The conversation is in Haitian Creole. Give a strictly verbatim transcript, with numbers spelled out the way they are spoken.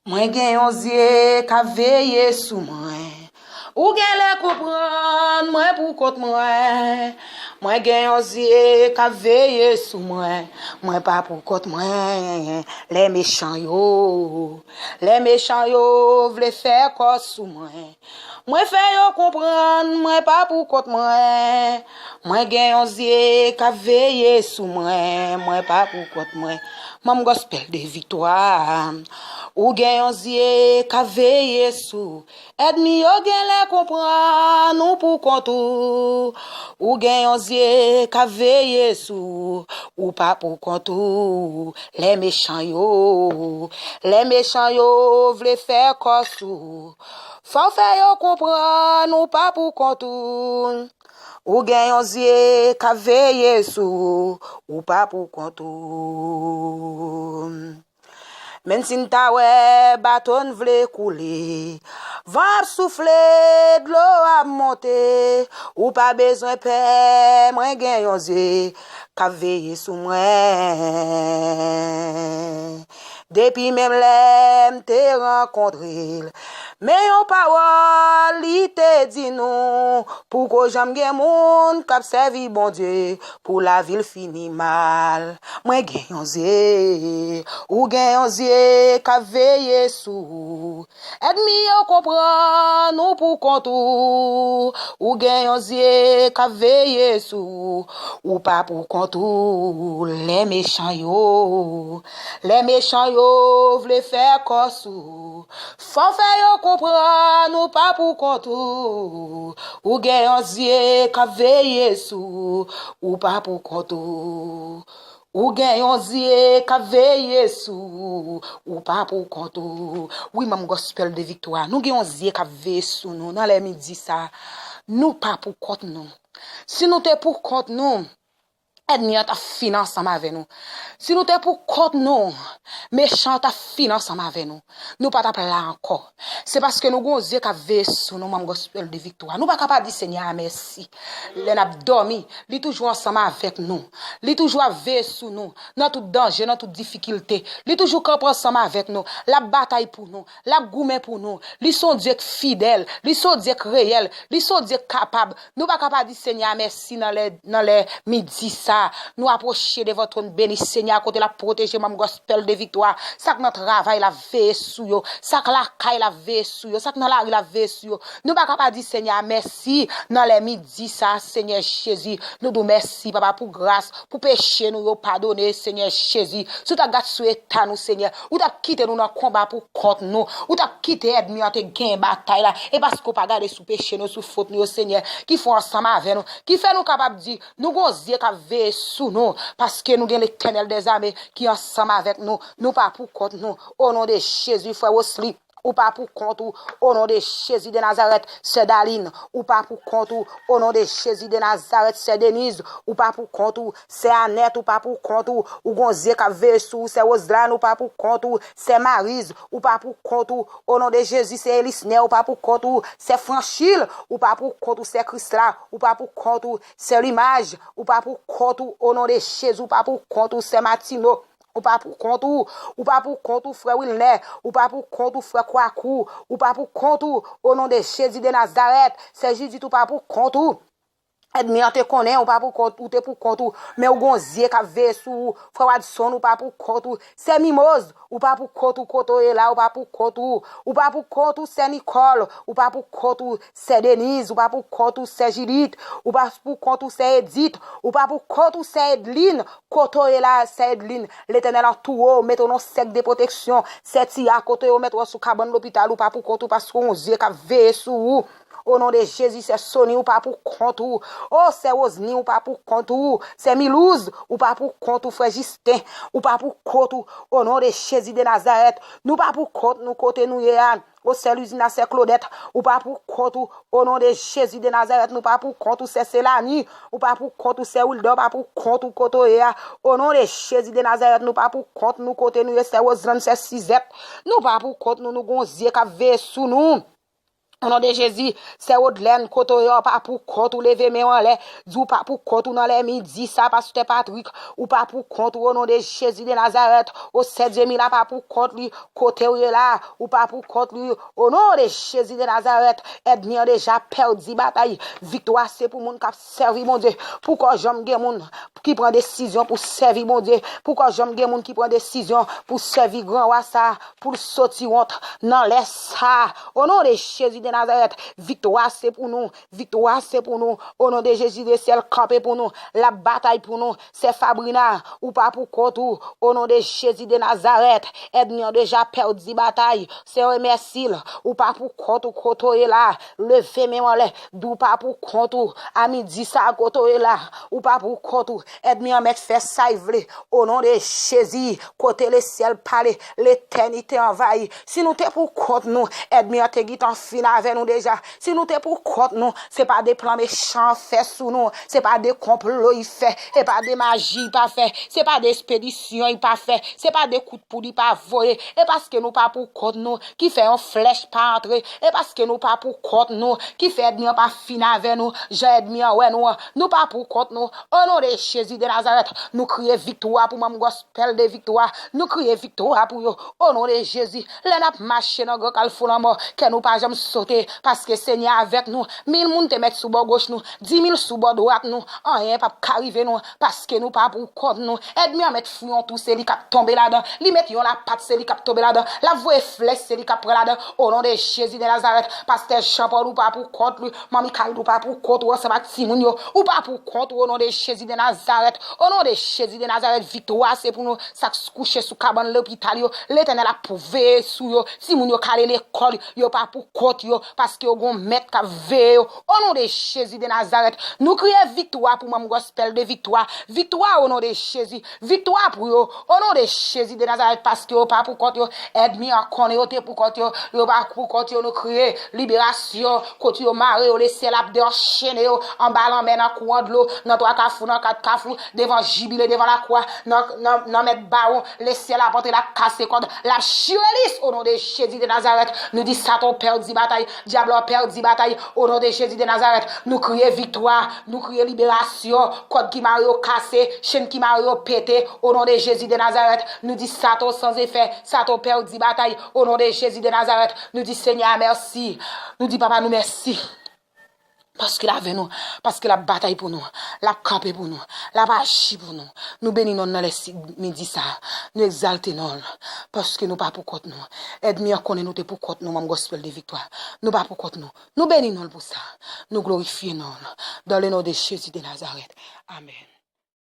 Mwen gen yon zye k ap veye sou mwen. Ou genlè konprann mwen pou kont mwen. Mwen gen yon zye k ap veye sou mwen. Mwen pa pou kont mwen. Lè mechan yo, lè mechan yo vle fè kò sou mwen. Mwen fè yo konprann mwen pa pou kont mwen. Mwen gen yon zye k ap veye sou mwen. Mwen pa pou kont mwen. Manm Gospel de Viktwa. Ou gen yon zye k ap veye sou. Ènmi yo genlè konprann ou pou kont ou. Ou gen yon zye k ap veye sou. Ou pa pou kont ou. Lè mechan yo, lè mechan yo vle fè kò sou. Fò w fè yo konprann ou pa pou kont ou. Ou gen yon zye k ap veye sou ou, ou pa pou kont ou. Menm si n ta wè bato n vle koule, van ap soufle, dlo ap monte, ou pa bezwen pè, mwen gen yon zye k ap veye sou mwen. Depi menm lè m te rankontre l, men yon pawòl li te di nou, poko janm gen moun k ap sèvi Bondye pou lavi l fini mal. Mwen gen yon zye, ou gen yon zye k ap veye sou ou. Ènmi yo konprann ou pou kont ou. Ou gen yon zye k ap veye sou ou. Ou pa pou kont ou. Lè mechan yo, lè mechan yo vle fè kò sou ou. Fò w fè yo konprann ou pa pou kont ou. Ou gen yon zye k ap veye sou ou. Ou pa pou kont ou. Ou gen yon zye k ap veye sou ou. Ou pa pou kont ou. Wi, manm Gospel de Viktwa, nou gen yon zye k ap veye sou nou nan lè midi sa. Nou pa pou kont nou. Si nou te pou kont nou, ènmi an t ap fin ansanm avè nou. Si nou te pou kont nou, mechan an t ap fin ansanm avè nou. Nou pa t ap la ankò. Se paske nou gon zye k ap veye sou nou, manm Gospel de Viktwa. Nou pa ka pa di Senyè a mèsi. Lè n ap dòmi, li toujou ansanm avèk nou. Li toujou ap veye sou nou, nan tout danje, nan tout difikilte. Li toujou kanpe ansanm avèk nou. L ap batay pou nou. L ap goumen pou nou. Li se yon Dye k fidèl. Li se yon Dye k reyèl. Li se yon Dye k kapab. Nou pa ka pa di Senyè a mèsi nan lè, nan lè midi sa. Nou apwoche devan twòn beni Senyè a kote l ap pwoteje manm Gospel de Viktwa. Sa k nan travay, l ap veye sou yo. Sa k lakay, l ap veye sou yo. Sa k nan lari, l ap veye sou yo. Nou pa ka pa di Senyè a mèsi nan lè midi sa, Senyè Jezi. Nou di w mèsi, Papa, pou gras, pou peche nou yo padone, Senyè Jezi. Si w ta gad sou eta nou, Senyè, ou t ap kite nou nan konba pou kont nou. Ou t ap kite ènmi an te gen batay la. E paske w pa gade sou peche nou, sou fot nou yo, Senyè, ki fè w ansanm avè nou, ki fè nou kapab di, nou gon zye k ap veye sou nou, paske nou gen Letènèl dèzame ki ansanm avèk nou. Nou pa pou kont nou. O non de Jezi, frè Wosli, ou pa pou kont ou. O non de Jezi de Nazarèt, sè Dalin, ou pa pou kont ou. O non de Jezi de Nazarèt, sè Deniz, ou pa pou kont ou. Sè Anèt, ou pa pou kont ou. Ou gon zye k ap veye sou ou. Sè Wozlan, ou pa pou kont ou. Sè Mariz, ou pa pou kont ou. O non de Jezi, sè Elisnè, ou pa pou kont ou. Sè Franchil, ou pa pou kont ou. Sè Krisla, ou pa pou kont ou. Sè Limaj, ou pa pou kont ou. O non de Jezi, ou pa pou kont ou. Sè Matino, ou pa pou kont ou. Ou pa pou kont ou, frè Wilnè. Ou pa pou kont ou, frè Kwakou. Ou pa pou kont ou. O non de Jezi de Nazarèt, sè Jidit, ou pa pou kont ou. Ènmi an te konnen ou pa pou kont, ou te pou kont ou, men ou gon zye k ap veye sou ou. Frè Wadson, ou pa pou kont ou. Sè Mimoz, ou pa pou kont ou, kote w ye la, ou pa pou kont ou. Ou pa pou kont ou, sè Nikòl, ou pa pou kont ou. Sè Deniz, ou pa pou kont ou. Sè Jidit, ou pa pou kont ou. Sè Edit, ou pa pou kont ou. Sè Edlin, kote w ye la, sè Edlin, Letènèl antoure w, mete w nan sèk de pwoteksyon. Sè Tiya, kote yo mete w sou kabann lopital, ou pa pou kont ou, paske w gon zye k ap veye sou ou. O non de Jezi, sè Soni, ou pa pou kont ou. O, sè Wozni, ou pa pou kont ou. Sè Milouz, ou pa pou kont ou. Frè Jisten, ou pa pou kont ou. O non de Jezi de Nazarèt, nou pa pou kont nou kote nou ye a. O, sè Lizina, sè Klodèt, ou pa pou kont ou. O non de Jezi de Nazarèt, nou pa pou kont ou. Sè Selani, ou pa pou kont ou. Sè Wilda, ou pa pou kont ou kote w ye a. O non de Jezi de Nazarèt, nou pa pou kont nou kote nou ye. Sè Wozlann, sè Sizèt, nou pa pou kont nou. Nou gon zye k ap veye sou nou. O non de Jezi, sè Odlèn, kote w ye a, w pa pou kont ou, leve men w anlè. Di w pa pou kont ou nan lè midi sa, pastè Patrick, ou pa pou kont ou, o non de Jezi de Nazarèt. O sè Djemila pa pou kont li, kote w ye la, ou pa pou kont li, o non de Jezi de Nazarèt. Ènmi an deja pèdi batay. Viktwa se pou moun k ap sèvi Bondye. Poko janm gen moun ki pran desizyon pou sèvi Bondye. Poko janm gen moun ki pran desizyon pou sèvi gran wa sa, pou l soti wont nan lè sa. O non de Jezi de Nazarèt, viktwa se pou nou. Viktwa se pou nou. O non de Jezi de syèl kanpe pou nou. L ap batay pou nou. Sè Fabrina, ou pa pou kont ou. O non de Jezi de Nazarèt, ènmi an deja pèdi batay. Sè remèsi l. Ou pa pou kont ou kote w ye la. Leve men w anlè. Di w pa pou kont ou. A midi sa kote w ye la. Ou pa pou kont ou. Ènmi an mèt fè sa l vle. O non de Jezi, kote lesyèl pale, letènite anvayi. Si nou te pou kont nou, ènmi an te gentan fin avè nou deja. Si nou te pou kont nou, se pa de plan mechan an fè sou nou, se pa de konplo y fè, se pa de maji y pa fè, se pa de espedisyon y pa fè, se pa de kout poud y pa voye. E paske nou pa pou kont nou ki fè yon flèch pa antre. E paske nou pa pou kont nou ki fè ènmi an pa fin avè nou, jan ènmi an wè nou an. Nou pa pou kont nou. O non de Jezi de Nazarèt, nou kriye viktwa pou manm gospel de viktwa. Nou kriye viktwa pou yo. O non de Jezi, lè n ap mache nan gran kalfou lanmò, kè nou pa janm sote, paske Senyè avèk nou. Mil moun te mèt sou bò goch nou, di mil sou bò dwat nou, anyen p ap ka rive nou, paske nou pa pou kont nou. Ènmi an mèt fouye yon twou, se li k ap tonbe ladan. Li mete yon lapat, se li k ap tonbe ladan. L ap voye flèch, se li k ap pran ladan. O non de Jezi de Nazarèt, pastè Jean Paul, ou pa pou kont li. Manmi Carl, ou pa pou kont ou ansanm ak timoun yo. Ou pa pou kont ou, o non de Jezi de Nazarèt. O non de Jezi de Nazarèt, viktwa se pou nou. Sa k kouche sou kabann lopital yo, Letènèl ap veye sou yo. Timoun yo k ale lekòl, yo pa pou kont yo, paske yo gon mèt k ap veye yo. O non de Jezi de Nazarèt, nou kriye viktwa pou manm gospel de viktwa. Viktwa o non de Jezi. Viktwa pou yo. O non de Jezi de Nazarèt, paske yo pa pou kont yo. Ènmi an konnen yo te pou kont yo. Yo pa pou kont yo, nou kriye liberasyon. Kote yo mare yo, lesyèl ap desann yo. Anba lanmè, nan kouran dlo, nan twa kafou, nan kat kafou, devan Jibile, devan lakwa, nan, nan, nan mèt bawon, lesyèl ap antre, l ap kase kòd, l ap chire lis, o non de Jezi de Nazarèt. Nou di Satan pèdi batay, dyab la pèdi batay, o non de Jezi de Nazarèt. Nou kriye viktwa, nou kriye liberasyon, kòd ki mare yo kase, chenn ki mare yo pete, o non de Jezi de Nazarèt. Nou di Satan san efè, Satan pèdi batay, o non de Jezi de Nazarèt. Nou di Senyè a mèsi, nou di Papa nou mèsi. Paske l avè nou, paske l ap batay pou nou, l ap kanpe pou nou, l ap aji pou nou. Nou beni non l nan lè si, midi sa a. Nou egzalte non l, paske nou pa pou kont nou. Ènmi an konnen nou te pou kont nou, manm gospel de viktwa. Nou pa pou kont nou. Nou beni non l pou sa. Nou glorifye non l. Dans le nom de Jésus de Nazareth. Amèn.